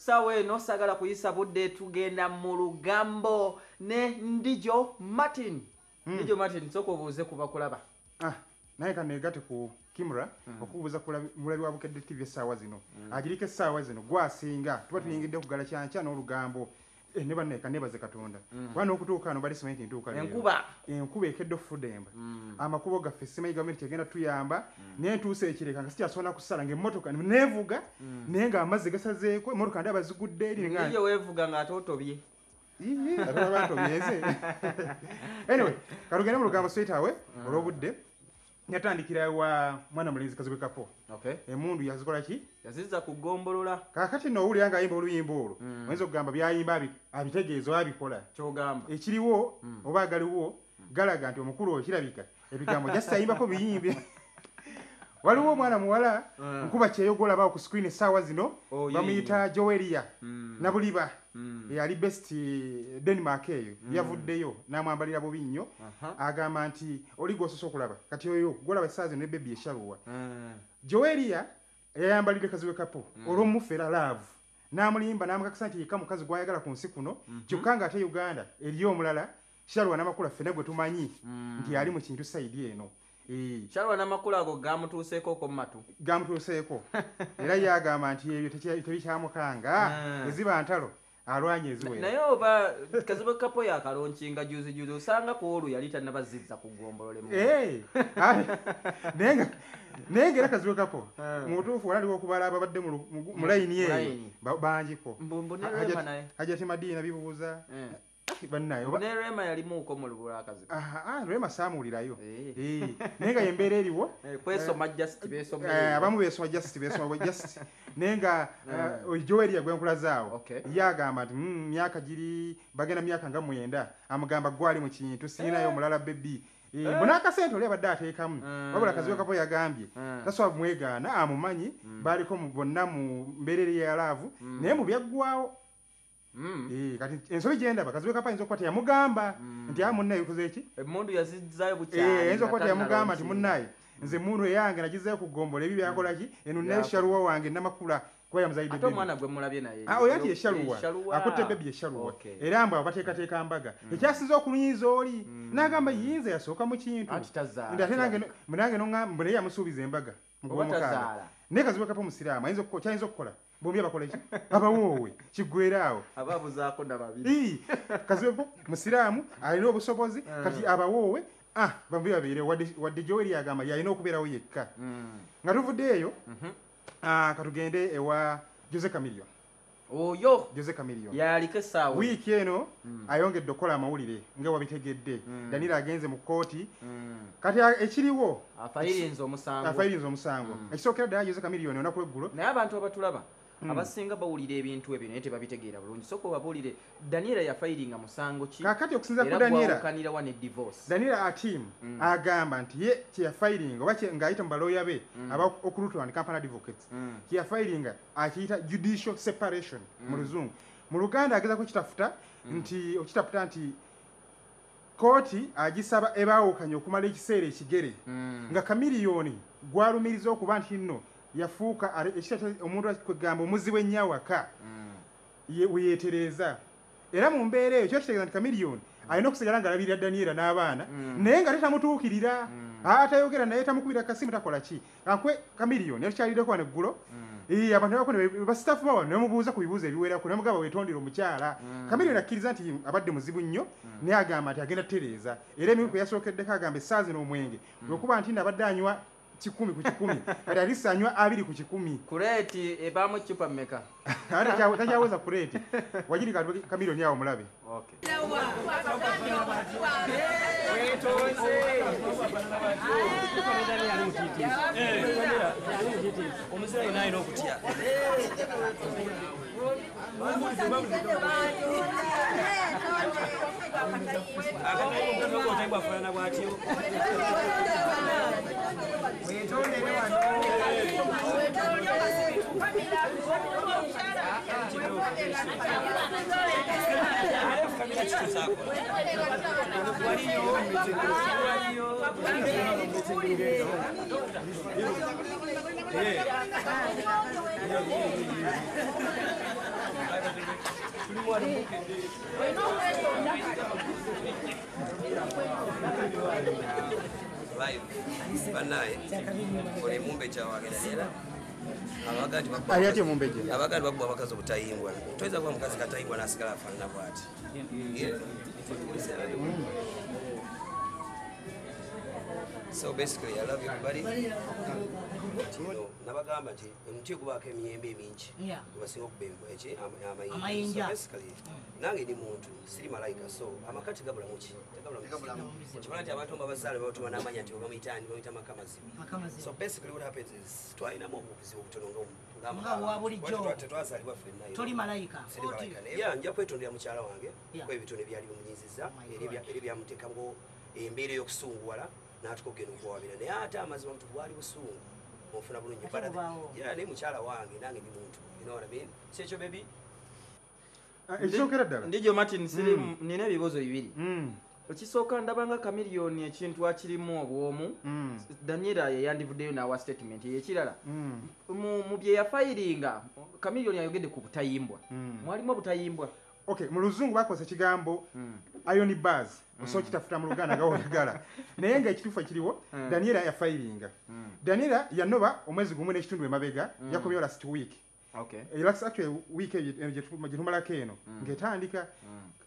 Sawa eno sagala kuyisa budde, tugenda mu lugambo ne Ndijo Martin. Ndijo Martin, sooka obuuze ku bakulaba. Naye kaneegate ku Kimura okubuuza ku mulabi wa Bukedde TV essaawa zino. Agiriko essaawa zino gwasinga tuba tuyingidde kugala kyankya n'olugambo. Ne bannaye kaneebaze Katonda. Kuba n'okutuuka wano bali simanyi nti ntuuka leero. Enkuba ekedde ofudemba. Amakubo gaffe simanyi gavumenti kyegenda tuyamba. Naye ntuuse ekireka nga sikyasobola kusala ng'emmotoka neevuga naye ng'amazzi gasazeeko emmotoka ndaba zigudde eri nga Ndijo weevuga ng'ate otobye. Ate oba ntobyeze. Anyway, katugende mu lugambo straight away olw'obudde. Yatandikira wa mwana mulenzi Kazibwe Kapo. Emundu yazikola ki? Yazizza ku ggombolola. Kaakati nno owulira ng'ayimba oluyimba olwo, oyinza okugamba by'ayimba abitegeeza oba abikola. Ky'ogamba. Ekiriwo oba agaliwo galaga nti omukulu oyo kirabika ebigambo just ayimbako biyimbe. Waliwo omwana muwala nkuba kyeyo gw'olaba ku screen essaawa zino, bamuyita Joelia Nabuliba. Eyali best Denmark eyo yavuddeyo n'amwambalira bubi nnyo. Agamba nti oli gw'osoose okulaba kati oyo gw'olaba essaawa zino ne baby eshaluwa. Joelia yayambalidde Kazibwe Kapo olw'omufera love n'amulimba n'amukakasa nti yekka mukazi gw'ayagala ku nsi kuno, kyokka ng'ate Uganda eriyo omulala Shalwa Namakula ffenna gwe tumanyi nti ali mu kintu sayidi eno. Shalwa Namakula ago gamutuuseeko ko matu. Gamutuuseeko. Era ye agamba nti ebyo tebikyamukanga. Eziba ntalo alwanye eziwera. Naye oba Kazibwe Kapo yakalonkinga juzi juzi osanga ku olwo yali tannabazizza ku ggombolola emu. Naye ng'era Kazibwe Kapo mu butuufu wali aliwo okubala ababadde mu layini eyo bangiko. Mbu ne Rema naye. Hajati Madina bibuuza. Bannaye, oba Ne Rema yalimuuko mu lubula Akazibu. Rema saamuwulirayo. Naye nga y'embeera eriwo. Kwesoma just beesoma. Abamu beesoma just beesoma just. Naye nga Joelia gwe nkulazaawo. Ye agamba nti myaka giri bagenda myaka nga 9 amugamba gwali mu kintu sirinayo omulala baby. Mbona akasente oli abadde ateekamu. Wabula Kazibwe Kapo yagambye tasobola kumwegaana amumanyi baaliko bonna mu mbeera eri ya laavu naye mu byaggwawo. Kati ensobi gye ndaba Kazibwe Kapo ayinza okuba teyamugamba nti munnaye okoze ki? Emmundu yazizzaayo bukyali. Ayinza okuba teyamugamba nti munnaye nze emmundu eyange nagizaayo ku ggombolola ebyo byakola ki? Eno naye Shaluwa wange Namakula kuba yamuzaalidde Ate omwana gwe mulabye naye. Oyo anti ye Shaluwa. Akutte baby ye Shaluwa. Era mbu abateekateeka mbaga. Ekyasinze okulunyiza oli n'agamba yinza yasooka mu kintu. Anti tazaala. Nti ate nange n'oŋŋamba mbu naye yamusuubiza embaga. Oba tazaala. Naye Kazibwe Kapo musiraamu ayinza kyayinza okukola bombi abakola ki? Abawoowe kiggweera awo. Aba abuzaako na babiri. Kazibwe Kapo musiraamu alina obusobozi kati abawoowe bombi babeere wadde Joelia agamba yalina okubeerawo yekka. Nga tuvudde eyo katugende ewa Jose Chameleone. Oyo Jose Chameleone yaliko essaawa. Wiiki eno ayongedde okukola amawulire nga wabitegedde. Daniel agenze mu kkooti. Kati ekiriwo afayirinze omusango. Afayirinze omusango. Ekisookera ddala Jose Chameleone olunaku lw'eggulo. Naye abantu abatulaba abasinga bawulira ebintu ebyo naye tebabitegeera bulungi. Sooka obabuulire Daniel yafayiringa musango ki? Kaakati okusinziira ku Daniel, gwawukanira wa ne divorce. Daniel Atim agamba nti ye kye yafayiringa oba ng'ayita mu balooya be aba Okurutu and Company Advocates, kye yafayiringa akiyita judicial separation mu Luzungu. Mu Luganda agezaako kitafuta nti okitaputa nti kooti agisaba ebaawukanye okumala ekiseera ekigere nga Chameleone gwalumiriza okuba nti nno yafuuka omuntu kwegamba omuzibu ennyo awaka weyeetereeza. Era mu mbeera eyo kyo kitegeeza nti Chameleone alina okusigala ng'alabirira Daniela n'abaana naye nga tetamutuukirira. Atayogera naye tamukubira kasimu takola ki. Kankwe Chameleone yatukyaliddeko wano eggulo. Abantu abako ne basitaafu bawa ne bamubuuza ku bibuuzo ebiwerako ne bamugamba weetondere omukyala. Chameleone akkiriza nti abadde muzibu nnyo naye agamba nti agenda kutereeza. Era emirundi kwe yasookeddeko agamba essaawa zino omwenge olw'okuba nti abadde anywa 100 ku 100 kati alisa anywa 2 ku 100. Kureeti ebaamu ccupa mmeka? Ate takyaweza kureeti. Wagiri Chameleone awo mulabe. Omuzira yenna alina okutya. Afaanana bw'atyo. Ali mumbeje abagandi bakuba abakazi obutayimbwa toyinza kuba mukazi katayimbwa n'asigala afaanana bw'ati. So basically I love everybody. Nabagamba nti omuti gubaako emiyembe emingi gwebasinga okuba eki amayinja. So basically nange ndi muntu siri malayika, so amaka tegabulamu ki tegabulamu kibala nti abantu babazaale babatuma n'amanya nti bamuyita ani, bamuyita maka mazibu. So basically what happens is twalinamu obuzibu obutono nga tetwazaalibwa ffenna, toli malayika. Yeah, nja kwetondera mukyala wange kuba ebitone byali bimunyiizizza era byamuteekamu embeera ey'okusunguwala n'atuka okugenda okuwabira, naye ate amazima mutu bwali busungu onfuna bulungi yeah, naye mukyala wange nange ndi muntu, you know what I mean? Si ekyo baby? Ekisookera ddala Ndijo Martin siri nina ebibuuzo bibiri. Ekisooka ndabanga Chameleone ekintu akirimu obwomu. Daniela ye yandivuddeyo n'awa statement ekirala mu bye yafayiringa Chameleone ayogedde ku butayimbwa, mwalimu obutayimbwa. Okay, mu luzungu bakozesa ekigambo iron bars, osobola okitafuta mu Luganda nga oyagala, naye nga ekituufu ekiriwo Daniela yafayiringa. Daniela yanoba omwezi gumu n'ekitundu emabega, yakomyewo last week. Okay. Last actually week gye tumalako eno ng'etandika.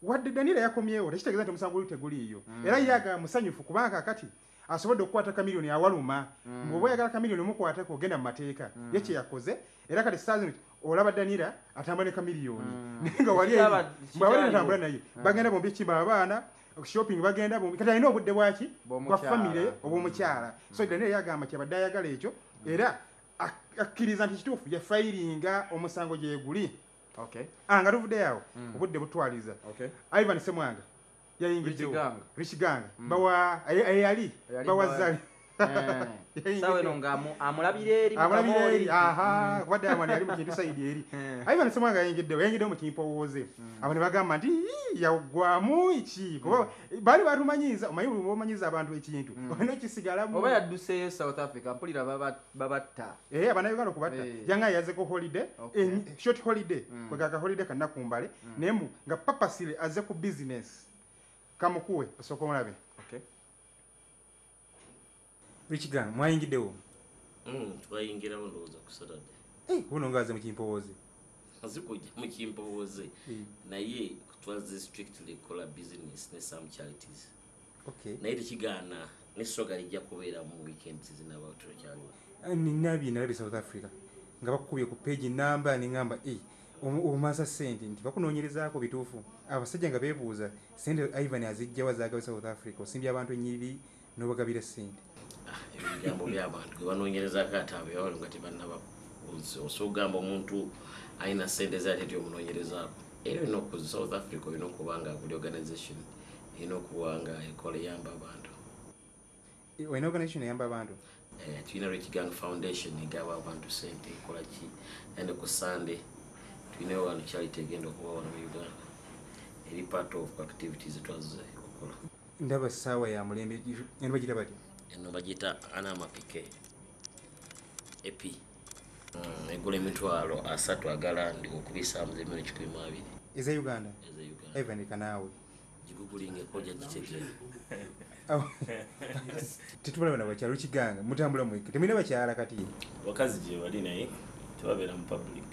Wadde Daniela yakomyewo tekitegeeza nti omusango guli teguliiyo, era ye agamba musanyufu kubanga kakati asobodde okukwata Chameleone awaluma. Bw'oba oyagala Chameleone omukwateko ogenda mu mateeka, ye kye yakoze. Era kati saa zino olaba Daniela atambula ne Chameleone, naye nga wali bw'abadde atambula naye bagenda bombi ekimba abaana shopping, bagenda bombi, kati alina obudde bwaki bwa famire obw'omukyala. So Daniela yagamba kyabadde ayagala ekyo, era akkiriza nti kituufu yafayiringa omusango gye guli. Okay. Nga tuvuddeyo awo obudde butwaliza. Ivan Ssemwanga yayingiddewo, Rich Gang bawa eyali bawa Zari sawa eno nga amulabira eri amulabira eri, aha, kuba Diamond yali mu kintu sayidi eri. Ivan Ssemwanga yayingiddewo mu kimpowooze, abo ne bagamba nti yaggwamu iki kuba baali batumanyiiza, omanyi buli bw'omanyiiza abantu ekintu olina okisigalamu. Oba yadduseeyo South Africa mpulira babatta. Abannayuganda okubatta yanga yazeko holiday, short holiday, kwegaka holiday kannaku mbale, naye mbu nga papasire azze ku business kamukuwe osooka omulabe. Okay. Rich Gang mwayingiddewo? Twayingirawo ndowooza ku Saturday. Buno nga aze mu kimpowooze. Aze kujja mu kimpowooze, naye twaze strictly kola business ne some charities. Okay. Naye tekigaana ne soga lijja kubeera mu weekends zinaba tukyaliwo. Nabye nalabye South Africa nga bakukubye ku page namba ne ŋŋamba omasa ssente nti bakunoonyerezaako bituufu. Abasajja nga beebuuza ssente Ivan azijjawa zaagabe South Africa, osimbye abantu ennyiriri n'obagabira ssente. Ebigambo by'abantu gwe banoonyerezaako ate abeewalo nga tebannaba osobola okugamba omuntu alina ssente ze ate tyomunoonyerezaako. Era olina oku South Africa olina okuba nga buli organization erina okuba nga ekola eyamba abantu. Olina organization eyamba abantu? Tulina Rich Gang Foundation egaba abantu ssente ekola ki, and ku Sunday tulinayo wano charity egenda okuba wano mu Uganda eri part of activities twazze okukola. Ndaba ssaawa ya mulembe, eno bagiyita batya? Eno bagiyita Anama PK AP. Egula 300,000 agalandi okubisaamu 120,000. Eza Uganda? Eza Uganda. Ivan kanaawe gigugulingeko ojja gitegeera. Tetulaba na bakyala. Rich Gang mutambula mwekka, temulina bakyala kati? Bakazi gye bali naye tebabeera mu public.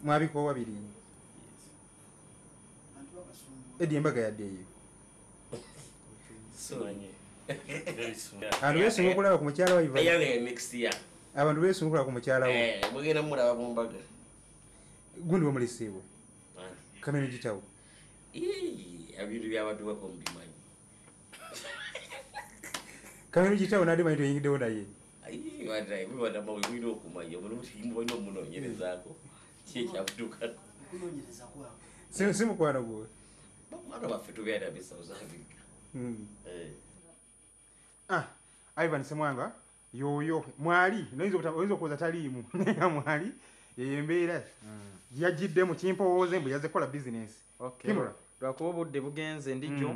Mwabikoowa biri Edi embaga yadde eyo. Abantu beesunga okulaba ku mukyala wa Ivan. Next year. Abantu beesunga okulaba ku mukyala wo. Mugenda mulaba mu mbaga. Gundi bamulesiibwe Kameno gitawo. Ebintu by'abantu bako mubimanyi. Kameno gitawo nadde manyi toyingiddewo naye. Mulina okumanya mulina omunoonyerezaako ki ekyakutuukako. Si mukwano gwe? Bakwano baffe tubeera be South Africa. Ivan Ssemwanga yoyo mwali oyinza okuwoza taliimu, naye nga mwali eyo embeera yajjidde mu kimpowooze mbu yazze kukola bizinesi. Lwakuba obudde bugenze ndijjo,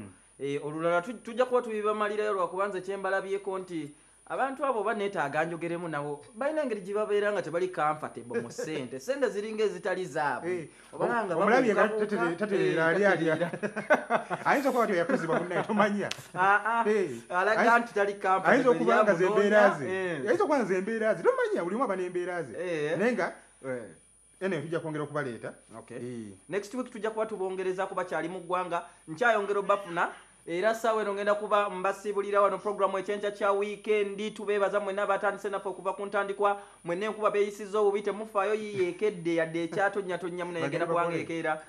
olulala tujja kuba tubibamalirayo lwakuba nze kyembalabyeko nti Abantu abo baneetaaga njogeremu nabo, balina engeri gye babeera nga tebali comfortable mu ssente. Ssente ziringa ezitali zaabwe. Obalanga Omulabye nga babuukabuuka, tatereera, ali alya. tatereera. Ayinza okuba nti yakuzibwa munnaye, tomanya. Alaga nti tali comfortable, Ayinza okuba nga ze yamunoonya, mbeera ze. Ayinza okuba nga ze mbeera ze, tomanya, buli omu aba n'embeera ze. Naye nga ene tujja kwongera okubaleeta. Next week tujja kuba tubongereza kuba kyali mu ggwanga, nkyayongera obafuna. Era ssaawa eno ngenda kuba mbasiibulira wano programu ekyenkya kya weekend. Tubeebaza mwenna abatandise naffe okuva ku ntandikwa, mwenna enkuba beeyisizza obubi, temufaayo, yiyeekedde yadde ekyatonnyatonnya munaye Bagende genda kubanga bakole. ekeera.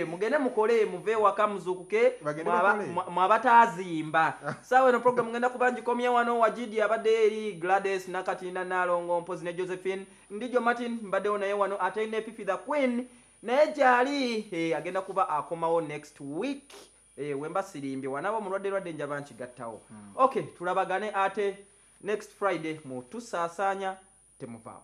Mugende mukole, muve ewaka muzuukuke, Bagende bakole. mwabatazimba. Ssaawa eno programu ngenda kuba ngikomye wano. Wajidi abadde eri Gladys Nakatinda Nalongo Mpozi ne Josephine Ndijo Martin mbaddewo naye wano, ate ne Fifi the Queen naye gyali, agenda kuba akomawo next week. Wemba sirimbye wanaba omulwadde lwadde njaba nkigattawo. Okay, tulabagane ate next Friday mu tusaasaanya, temuvaawo.